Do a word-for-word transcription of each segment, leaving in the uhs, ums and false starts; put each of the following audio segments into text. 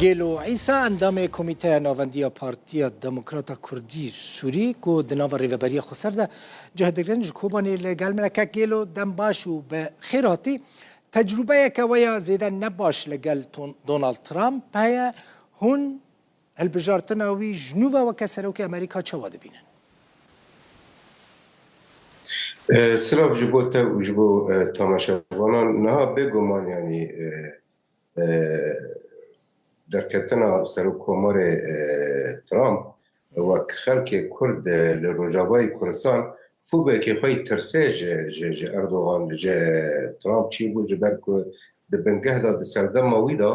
Gêlo Îsa, endamê Komîteya Navendiya Partiya Demokrata Kurdî Sûrî ku di nava Rêveberiya Xweser de cih digrin, ji Kobanê li gel me ne. Kek Gêlo, dem baş û bi xêr hatî. Tecrûbeyeke we ya zêde ne baş li gel Ton-, Donald Trump heye. Hûn hilbijartina wî ji nû ve weke serokê Amerîka çawa dibînin? E, silav ji bo te û ji bo, e, temaşevanan. Niha bêguman, yanî, e, e, derketina Serokkomarê, e, Trump wek xelkê Kurd, e, li Rojavayê Kurdistan fûbekê xwe yî tirse ji, ji, ji Erdogan, ji Trump çêbû, ji ber ku di bingeh de, di serdema wî de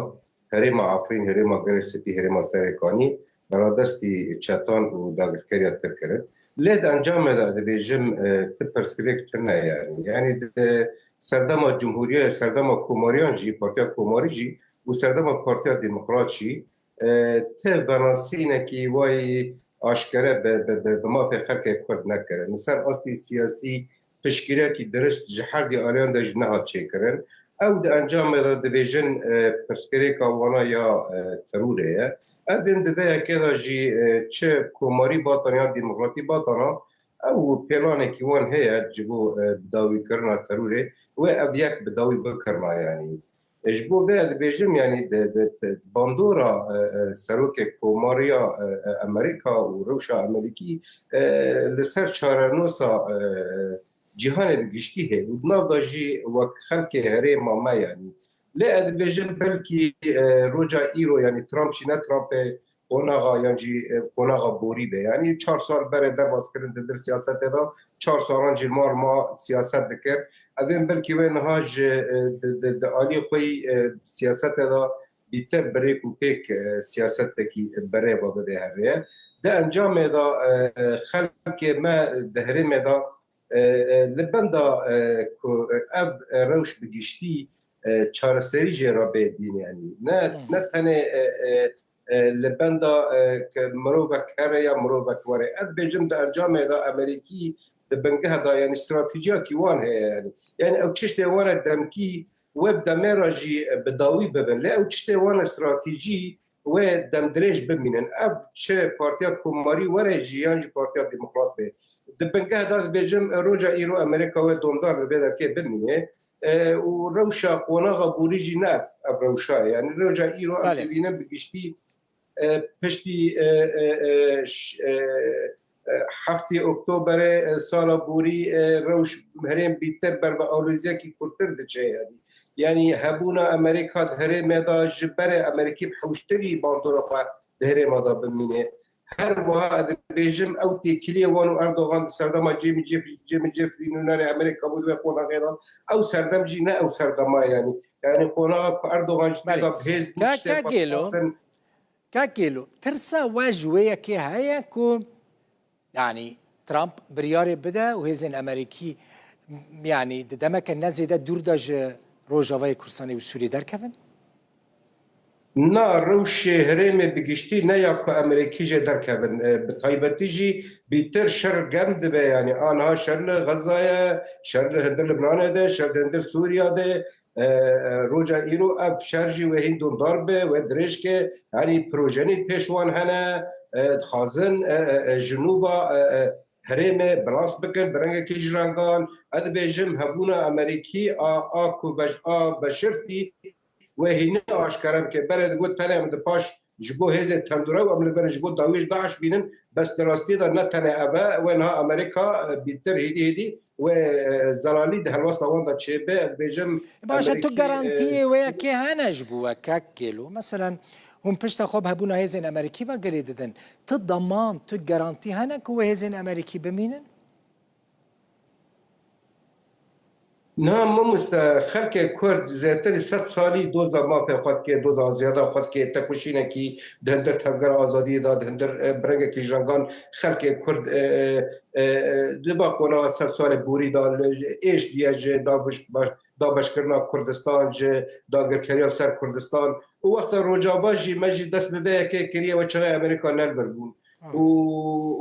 herêma Efrîn, herêma Gelê Spî, herêma Serêkanî beradestî çetan û dagirkeriya Tirk kirin. Lê di encamê de dibêjim, e, ti pirsgirêk tune, yanî. Yanî di serdema cumhûriye, serdema komariyan jî, Partiya Komarî jî û serdema Partiya Demokrat jî, e, ti venasînekî wayî aşkere bi, bi, bi, bi mafê xelkê Kurd nekirin. Li ser astî siyasî piştgiriyekî dirist ji her dî aliyan de jî nehat çêkirin. Ew di encamê de dibêjin, e, pirsgirêka wana ya, e, terorê ye. Ev bên di vê yekê de jî, e, çi komarî batan ya demokratî batana, ew planekî wan heye ji bo, e, bidawîkirina terorê. Wê ev yek bidawî bikirina, yanî. E, ji bo vê dibêjim, yanî di, di, di bandora, e, e, serokê komariya, e, e, Amerîka û rewşa Amerîkî, e, li ser çarenosa, e, cîhanê bi giştî heye û di nav de jî wek xelkê herêma me, yanî. Lê ez dibêjim belkî, e, roja îro, yanî Trump jî ne Trumpê qonaxa yan jî, e, qonaxa borî be. Yanî çar sal berê derbas kirin di dir siyasetê de, çar salan jî mar ma siyaset dikir. Evên belkî wê niha ji, e, di, di, di aliyê xwe yî, e, siyasetê de bîtir bi rêk û pêk, e, siyasetekî berê ve bibe herê. Di encamê de, e, e, xelkê me di herêmê de, e, e, li benda, e, ku, e, ev, e, rewş bi giştî, e, çareserî jê re bê dîn, yanî. Ne, Hmm. ne tenê, e, e, e, li benda, e, ke mirovek here ya mirovek were. Ez dibêjim di encamê de Amerîkî di bingeh de, yanî stratejiyakî wan heye, yanî. Yanî ew çiştê wan e demkî we bi demê re jî, e, bi dawî bibin. Lê ew çiştê wan e stratejî we demdirêj bimînin. Ev çi Partiya Komarî were jî yan jî Partiya Demokrat be. Di bingeh de dibêjim, e, roja îro Amerîka we domdar li vê derkê bimîne. E, û rewşa qonaxa borî jî ne ev, ev rewşa ye. Yanî roja îro em Belê. dibînin bi giştî, e, piştî, e, e, e, ş-, e, e, heftê Oktoberê, e, sala borî, e, rewş herêm bîtir ber bi aloziyekî kûrtir diçe, yanî. Yanî hebûna Amerîka di herêmê de ji berê Amerîkî bi hewştirî bandora xwe di herêma de bimîne. Her wiha ez dibêjim, ew têkiliyê wan û Erdogan di serdema Cemî Cef-, Cemî Cefrî nûnerê Amerîka bû di vê qonaxê de. Ew serdem jî ne ew serdema ye, yanî. Yanî qonaxa ku Erdogan jî Belê. tê de bi hêz bû, Ka, tiştê ka xwe Gêlo, dixwazin. Ka Gêlo, tirsa we ji wê yekê heye ku, yanî, Trump biryarê bide û hêzên Amerîkî, yanî, di demeke ne zêde dûr de ji Rojavayê Kurdistanê û Sûriyê derkevin? Na, rewşê herêmê bi giştî ne ya ku Amerîkî jê derkevin. E, bi taybetî jî bîtir şer germ dibe, yanî. Aniha şer li Xeza ye, şer li hundir Libnanê de, şer li hundir Sûriya de. E, e, roja îro ev şer jî wê hîn domdar be, wê dirêj ke, yanî projenî pêş wan hene, e, dixwazin, e, e, e, ji nû ve, e, e, herêmê bilans bikin, bi rengekî ji rengan. Ez dibêjim hebûna Amerîkî a, a ku beş-, a beşirtî wê hînî aşkere bike. Berê digot tenê em di paş ji bo hêzê tendûre û em li vir ji bo dawiyê ji DAIŞ bînin. Bes di rastiyê de ne tenê ev e. Wê niha Amerîka, e, bîtir hêdî hêdî wê, e, zelalî di helwesta wan de çêbe. Ez dibêjim Baş e, tu Amerîkî, e, garantiyê wê yekê hene ji bo we, kek Gêlo? Meselen, hûn pişta xwe bi hebûna hêzên Amerîkî ve girê didin. Tu deman, tu garantî hene ku wê hêzên Amerîkî bimînin? Na, mamoste, xelkê Kurd zêtirî sed salî doza mafê xwe dike, doza aziyada xwe dike, tekoşînekî di hundir tevgera azadiyê de, di hundir, e, bi rengekî ji rengan xelkê Kurd, e, e, e, e, di va qonaxa sed salê borî de, li, êş diye ji dagiş-, baş-, dabeşkirina Kurdistan, ji dagirkeriya ser Kurdistan. Û wexta Rojava jî me jî dest bi vê yekê kiriye, we çaxê Amerîka ne li vir bûn. Ah. Û,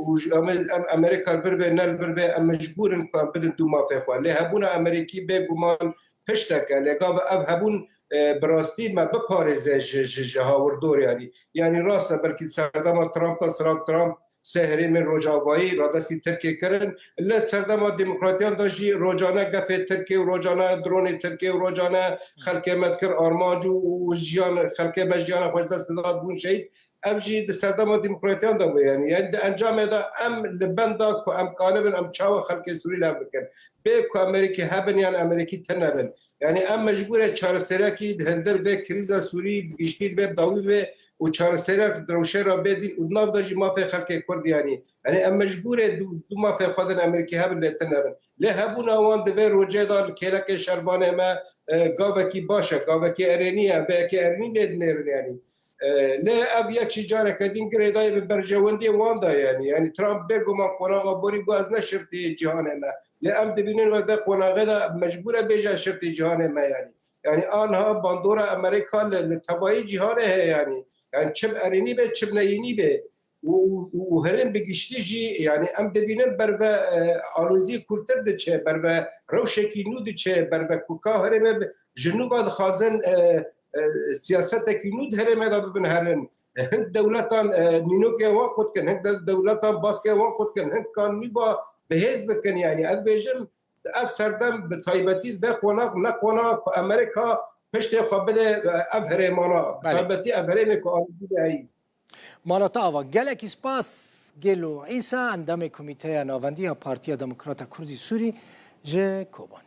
û ji, em, em Amerîka li vir be, ne li vir be, em mecbûr in ku em bidin dû mafê xwe. Lê hebûna Amerîkî bêguman piştek e. Lê gava ev hebûn e, bi rastî me biparêze ji, ji, ji hawirdor yanî. Yanî rast e, belkî serdema Trump da, Trump, Trump sê herêmên Rojavayî radestî Tirkê kirin. Li serdema demokratiyan de jî rojane gefê Tirkê û rojane dronê Tirkê û rojane xelkê me dikir armanc û, û jiyan, xelkê me jiyana xwe ji dest didat, bûn şehîd. Ev jî di serdema demokratiyan de bû yanî. Yanî di encamê de em li benda ku em kanibin em çawa xelkê Sûrî li hev bikin. Bê ku Amerîkî hebin yan Amerîkî tune bin. Yanî em mecbûr e çareserekî di hindir vê krîza Sûrî bi giştî divê bi dawî be û çareserek di rewşê re bê dîn û di nav de jî mafê xelkê Kurd yanî. Yanî em mecbûr e du, du mafê xwe din Amerîkî hebin lê tune bin. Lê hebûna wan di vê rojê de li kêlekê şervanê me, e, gavekî baş e, gavekî erênî ye, em vê yekê erênî lê dinêrin yanî. E, lê ev yek jî careke din girêdayî bi berjewendiyê wan de yanî. Yanî Trump bêguman qonaxa borî got ez ne şirtê cîhanê me. Lê em dibînin wê vê qonaxê de mecbûr e bêje şirtê cîhanê me yanî. Yanî anha bandora Amerîka li, li tevayî cîhanê heye yanî. Yanî çi bi erênî be, çi bi neyînî be. Û, û, û herêm bi giştî jî, yanî em dibînin ber ve, e, alozî kûrtir diçe, ber ve rewşekî nû diçe, ber ve ku ka herêmê bi, ji nû ve dixwazin, e, e, siyasetekî nû di herêmê de bibin herin. Hin dewletan, e, nînokê wan qut kin, hin de-, dewletan baskê wan qut kin, hin kan nû ve bi hêz bikin, yanî ez bêjim, ev serdem bi taybetî vê qonax ne qonax ku Amerîka piştê xwe bide, e, ev herêmana, bi Belê. taybetî ev herêmê ku alozî de heyî. Mala te ava. Gelekî spas Gelo Îsa, endamê Komîteya Navendî ya Partiya Demokrata Kurdî Sûrî ji Kobanê.